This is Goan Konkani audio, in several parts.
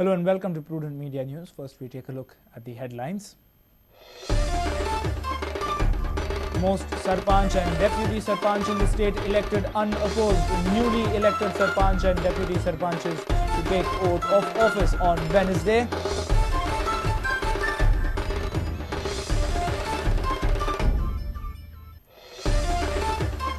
Hello and welcome to Prudent Media News. First, we take a look at the headlines. Most Sarpanch and Deputy Sarpanch in the state elected unopposed. Newly elected Sarpanch and Deputy Sarpanches to take oath of office on Wednesday.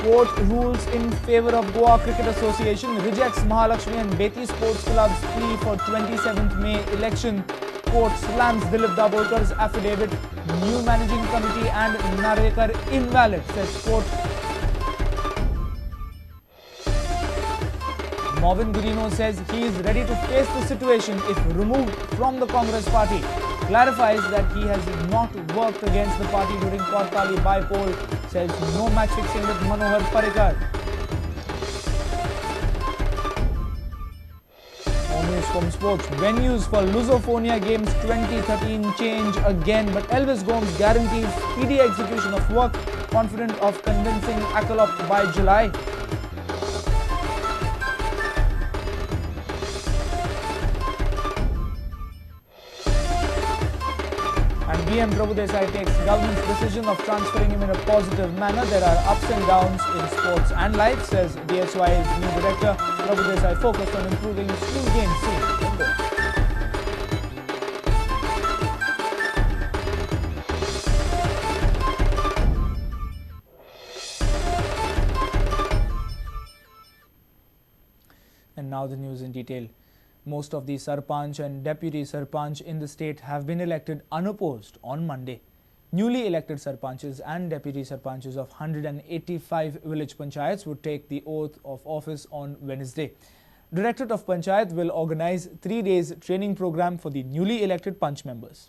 Court rules in favour of Goa Cricket Association, rejects Mahalakshmi and Beti Sports Club's plea for 27th May election. Court slams Dilip Dabholkar's affidavit, new managing committee and Narvekar invalid, says court. Mauvin Godinho says he is ready to face the situation if removed from the Congress party. Clarifies that he has not worked against the party during Cortalim by-poll, says no match fixing with Manohar Parrikar. More news from sports. Venues for Lusophonia Games 2013 change again, but Elvis Gomes guarantees speedy execution of work, confident of convincing Akalop by July. BM Prabhudesai takes government's decision of transferring him in a positive manner. There are ups and downs in sports and life, says DSY's new director. Prabhudesai focused on improving school game scene in Goa. And now the news in detail. Most of the Sarpanch and Deputy Sarpanch in the state have been elected unopposed on Monday. Newly elected Sarpanches and Deputy Sarpanches of 185 village panchayats would take the oath of office on Wednesday. Directorate of Panchayat will organize 3 days training program for the newly elected Panch members.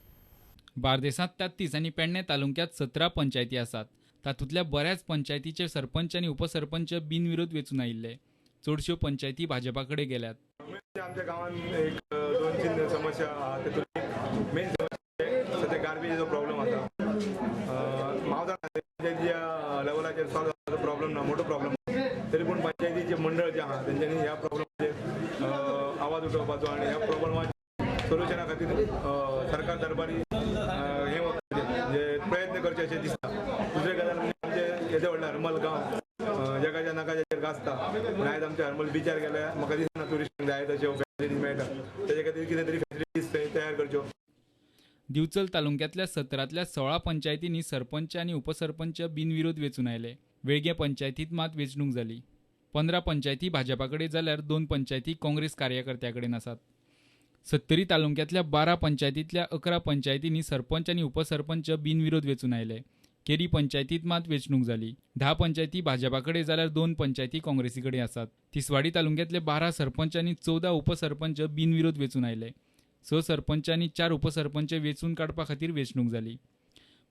बार्देसांत 33 आनी पेडणे तालुक्यांत 17 पंचायती आसात. तातूंतल्या बऱ्याच पंचायतीचे सरपंच आनी उपसरपंच बिनविरोध वेंचून आयिल्ले. चडश्यो पंचायती भाजपा कडेन गेल्यात. आमच्या गांवांत एक दोन तीन समस्या आहा, तेतून मेन समस्या सद्या गार्बेजीचो प्रॉब्लम आसा. हांव जाणा पंचायतीच्या लेवलाचेर सॉल्व जावपाचो प्रॉब्लम ना, मोठो प्रॉब्लम, तरी पूण पंचायतीचे मंडळ जे आहा तेंच्यांनी ह्या प्रॉब्लमाचेर आवाज उठोवपाचो आनी ह्या प्रॉब्लमाच्या सोल्युशना खातीर सरकार दरबारी हें म्हणजे प्रयत्न करचे अशें दिसता. दुसरी गजाल म्हणजे आमचे येदे व्हडले हरमल गांव जगाच्या नाकाचेर गाजता, पूण आयज आमच्या हरमल बिचार गेल्यार म्हाका दिसना ट्युरिस्टांक जाय तश्यो फॅसिलिटीज मेळटा, तेजे खातीर कितें तरी फॅसिलिटीज तयार करच्यो. दिवचल तालुक्यांतल्या 17तल्या 16 पंचायतींनी सरपंच आनी उपसरपंच बिनविरोध वेंचून आयले. वेळगें पंचायतींत मात वेंचणूक जाली. 15 पंचायती भाजपा कडेन जाल्यार 2 पंचायती काँग्रेस कार्यकर्त्या कडेन आसात. सत्तरी तालुक्यांतल्या 12 पंचायतींतल्या 11 पंचायतींनी सरपंच आनी उपसरपंच बिनविरोध वेंचून आयले. केरी पंचायतींत मात वेंचणूक जाली. 10 पंचायती भाजपा कडेन जाल्यार 2 पंचायती काँग्रेसी कडेन आसात. तिसवाडी तालुक्यांतले 12 सरपंच आनी 14 उपसरपंच बिनविरोध वेंचून आयले. 6 सरपंच आनी 4 उपसरपंच वेंचून काडपा खातीर वेंचणूक जाली.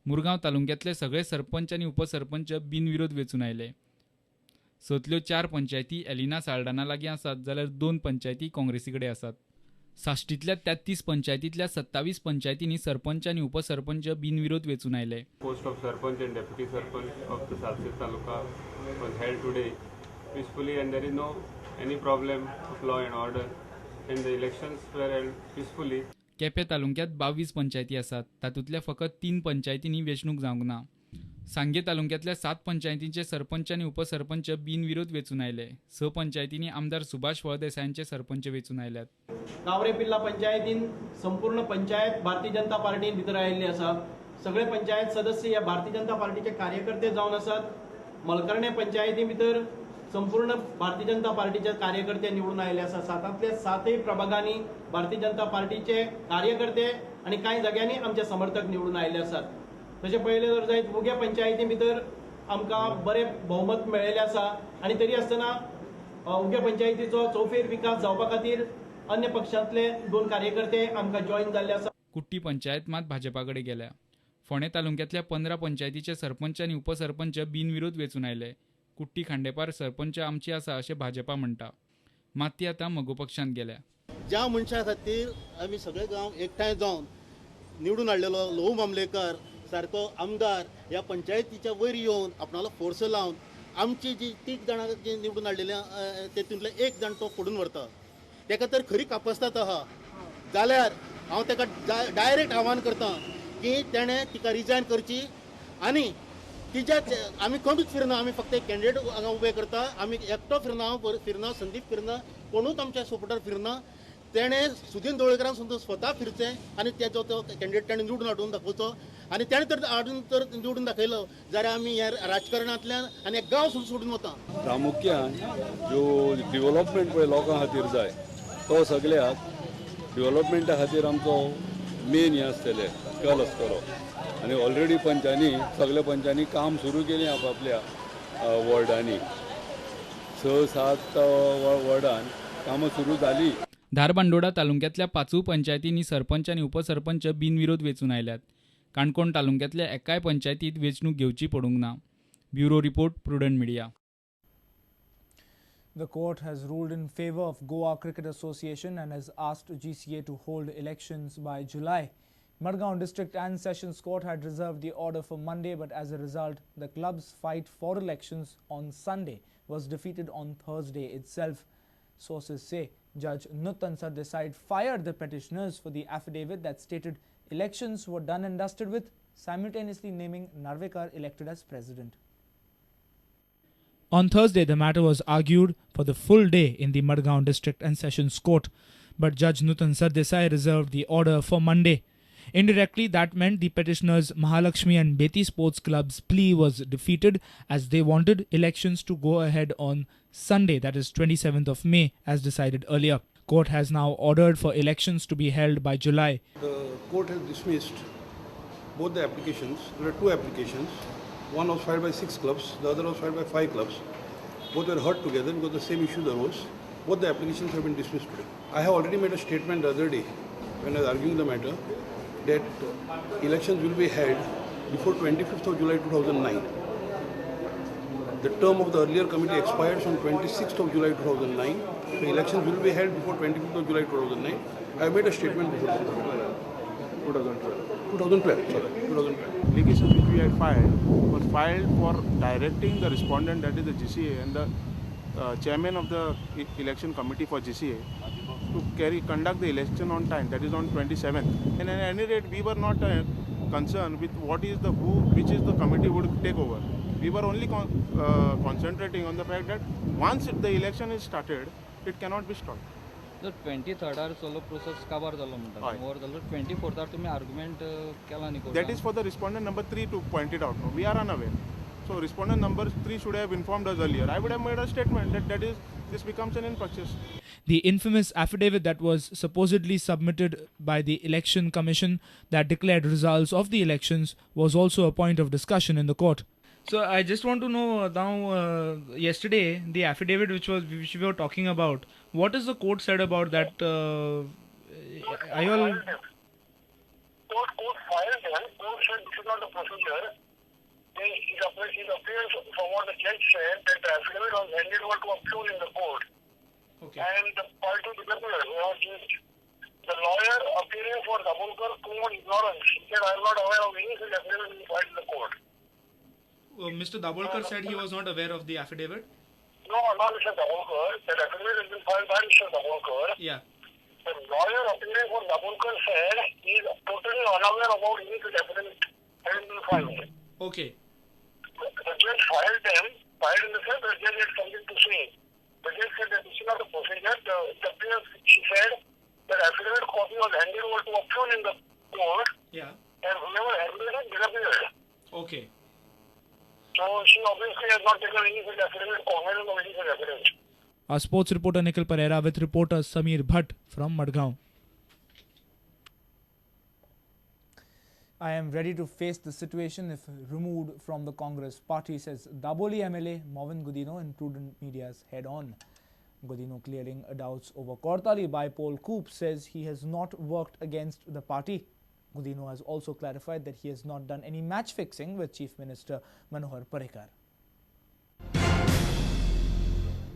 मुरगांव तालुक्यांतले सगळे सरपंच आनी उपसरपंच बिनविरोध वेंचून आयले. 6तल्यो 4 पंचायती एलिना साल्डाना लागीं आसात जाल्यार 2 पंचायती काँग्रेसी कडेन आसात. साश्टींतल्या 33 पंचायतींतल्या 27 पंचायतींनी सरपंच आनी उपसरपंच बिनविरोध वेंचून आयले. Post of sarpanch and deputy sarpanch of the Salcete taluka was held today peacefully and there is no any problem of law and order and the elections were held peacefully. Quepem तालुक्यांत 22 पंचायती आसात. तातूंतल्या फकत 3 पंचायतींनी वेंचणूक जावंक ना. सांगे तालुक्यांतल्या 7 पंचायतींचे सरपंच आनी उपसरपंच बिनविरोध वेंचून आयले. 6 पंचायतींनी आमदार सुभाष फळदेसायांचे सरपंच वेंचून आयल्यात. गावरे पिल्ला पंचायतीन संपूर्ण पंचायत भारतीय जनता पार्टीन भितर आयिल्ली आसा. सगळे पंचायत सदस्य ह्या भारतीय जनता पार्टीचे कार्यकर्ते जावन आसात. मलकर्णे पंचायती भितर संपूर्ण भारतीय जनता पार्टीचे कार्यकर्ते निवडून आयिल्ले आसा. 7तल्या 7 प्रभागांनी भारतीय जनता पार्टीचे कार्यकर्ते आनी कांय जाग्यांनी आमचे समर्थक निवडून आयिल्ले आसात. तशें पळयलें जर जायत मुगे पंचायती भितर आमकां बरें भोवमत मेळिल्लें आसा आनी तरी आसतना उगे पंचायतीचो चौफेर विकास जावपा खातीर अन्य पक्षांतले 2 कार्यकर्ते आमकां जॉईन जाल्ले आसा. कुट्टी पंचायत मात भाजपा कडेन गेल्या. फोंडें तालुक्यांतल्या 15 पंचायतीचे सरपंच आनी उपसरपंच बिनविरोध वेंचून आयले. कुट्टी खांडेपार सरपंच आमची आसा अशें भाजपा म्हणटा, मात ती आतां मगो पक्षांत गेल्या. ज्या मनशा खातीर आमी सगळे गांव एकठांय जावन निवडून हाडलेलो लहू मामलेकर सारको आमदार ह्या पंचायतीच्या वयर येवन आपणालो फोर्स लावन आमची जी 3 जाणां जी निवडून हाडलेली तेतूंतले 1 जाण तो फोडून व्हरता. ताका तर खरी कापस्तात आहा. जाल्यार हांव ताका डायरेक्ट आव्हान करता की तेणें तिका रिजायन करची आनी तिच्या आमी कोणूच फिरना, आमी फक्त एक कॅन्डिडेट हांगा उबे करता, आमी एकटो फिरना, हांव फिरना, संदीप फिरना, कोणूच आमच्या सपोर्टर फिरना। तेणें सुदीन ढवळीकरान सुद्दां स्वता फिरचें आनी तेजो तो कॅन्डिडेट ताणें निवडून हाडून दाखोवचो आनी तेणें तर हाडून तर निवडून दाखयलो जाल्यार आमी ह्या राजकारणांतल्यान आनी एक गांव सोडून वता। प्रामुख्यान जो डिवलपमेंट पळय लोकां खातीर जाय तो सगळ्याक डिवलपमेंटा खातीर आमचो मेन हें आसतलें, कल आसतलो आनी ऑलरेडी पंचांनी सगळ्या पंचांनी काम सुरू केलें आपआपल्या वॉर्डांनी, 6-7 वॉर्डान कामां सुरू जालीं। धारबांदोडा तालुक्यांतल्या 5 पंचायतींनी सरपंच आनी उपसरपंच बिनविरोध वेंचून आयल्यात। काणकोण तालुक्यांतल्या एकाय पंचायतीत वेंचणूक घेवची पडूंक ना। Bureau report, Prudent Media. The court has ruled in favour of Goa Cricket Association and has asked GCA to hold elections by July. Madgaon District and Sessions Court had reserved the order for Monday, but as a result, the club's fight for elections on Sunday was defeated on Thursday itself. Sources say Judge Nutan Sardesai fired the petitioners for the affidavit that stated elections were done and dusted with, simultaneously naming Narvekar elected as president. On Thursday, the matter was argued for the full day in the Madgaon District and Sessions Court, but Judge Nutan Sardesai reserved the order for Monday. Indirectly, that meant the petitioners Mahalakshmi and Beti Sports Club's plea was defeated, as they wanted elections to go ahead on Sunday, that is 27th of May, as decided earlier. Court has now ordered for elections to be held by July. The court has dismissed both the applications. There are 2 applications. One was filed by 6 clubs, the other was filed by 5 clubs. Both were heard together because the same issues arose. Both the applications have been dismissed today. I have already made a statement the other day when I was arguing the matter that elections will be held before 25th of July 2009. The term of the earlier committee expires on 26th of July 2009. So elections will be held before 25th of July 2009. I have made a statement before that. 2012. 2012, sorry, 2012. Applications which we had filed was filed for directing the respondent, that is the GCA, and the chairman of the election committee for GCA to conduct the election on time, that is on 27th. And at any rate, we were not concerned with what is the who, which is the committee would take over. We were only concentrating on the fact that once the election is started, it cannot be stopped. जर 23rd solo process काबार जालो म्हणटा, ओवर जालो 24th तुम्ही आर्ग्युमेंट केला न्ही. That is for the respondent number 3 to point it out. We are unaware. So respondent number 3 should have informed us earlier. I would have made a statement that is, this becomes an infraction. The infamous affidavit that was supposedly submitted by the Election Commission that declared results of the elections was also a point of discussion in the court. So I just want to know now, yesterday the affidavit which we were talking about, what is the court said about that? Are you all... Court filed them. Court said this is not the procedure. It appears from what the judge said that the affidavit was handed over to a peon in the court. Okay. And the party disappeared. The lawyer appearing for Dabholkar claimed ignorance. He said, I am not aware of any such affidavit being filed in the court. Mr. Dabholkar said he was not aware of the affidavit? No, not Mr. Dabholkar. That affidavit has been filed by Mr. Dabholkar. Yeah. The lawyer appearing for Dabholkar said he is totally unaware about any such affidavit having been filed. Okay. The judge filed them, filed in the sense the judge had something to say. The judge said that this is not the procedure. It appears, she said, that affidavit copy was handed over to a peon in the court. Yeah. And whoever handed it disappeared. Okay. So she obviously has not taken any such affidavit, cognizance of any such affidavit. Our sports reporter Nikhil Pereira with reporter Samir Bhatt from Madgaon. I am ready to face the situation if removed from the Congress party, says Daboli MLA Mauvin Godinho in Prudent Media's Head On. Godinho, clearing doubts over Cortalim by-poll coup, says he has not worked against the party. Godinho has also clarified that he has not done any match fixing with Chief Minister Manohar Parrikar.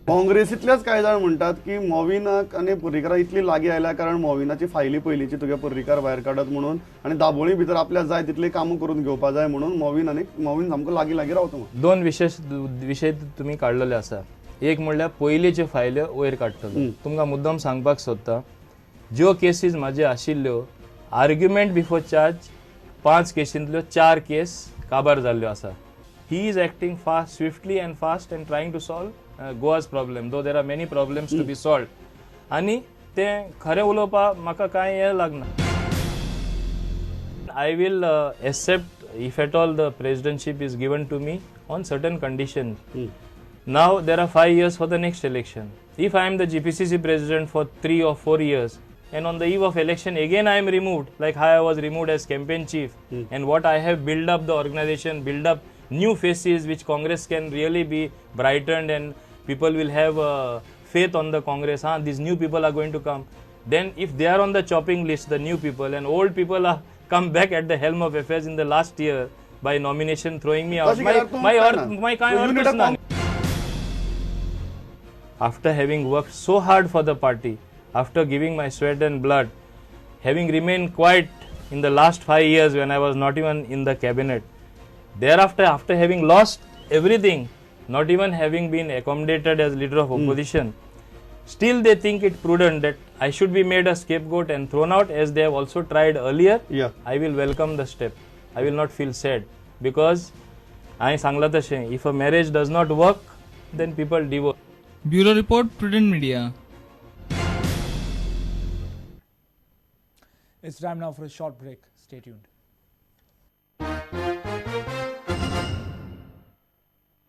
काँग्रेसींतल्याच कांय जाण म्हणटात की मॉविनाक आनी पर्रीकाराक इतली लागीं आयल्या कारण मॉविनाची फायली पयलींची तुगे पर्रीकार भायर काडत म्हणून आनी दाबोळी भितर आपल्या जाय तितली कामां करून घेवपा जाय म्हणून मॉविन आनी मॉविन सामको लागीं लागीं रावता. दोन विशेष विशय तुमी काडलेले आसा. एक म्हणल्यार पयलींच्यो फायल्यो वयर काडटलो. तुमकां मुद्दम सांगपाक सोदता, ज्यो केसीस म्हाज्यो आशिल्ल्यो आर्ग्युमेंट बिफोर चार्ज 5 केसींतल्यो 4 केस काबार जाल्ल्यो आसा. He is acting fast, swiftly and fast and trying to solve Goa's problem, though there are many problems to be solved. आनी तें खरें उलोवपाक म्हाका कांय हें लागना. I will accept if at all the presidentship is given to me on certain conditions. Now there are 5 years for the next election. If I am the GPCC president for 3 or 4 years and on the eve of election again I am removed, like how I was removed as campaign chief, and what I have built up the organization, build up new faces which Congress can really be brightened and people will have faith on the Congress. These new people are going to come. Then if they are on the chopping list, the new people, and old people are come back at the helm of affairs in the last year by nomination throwing me out. My kind. After having worked so hard for the party, after giving my sweat and blood, having remained quiet in the last 5 years when I was not even in the cabinet, thereafter, after having lost everything, not even having been accommodated as leader of opposition, still they think it prudent that I should be made a scapegoat and thrown out, as they have also tried earlier. Yeah. I will welcome the step. I will not feel sad because I sangla tashe, if a marriage does not work, then people divorce. Bureau Report, Prudent Media. It's time now for a short break. Stay tuned.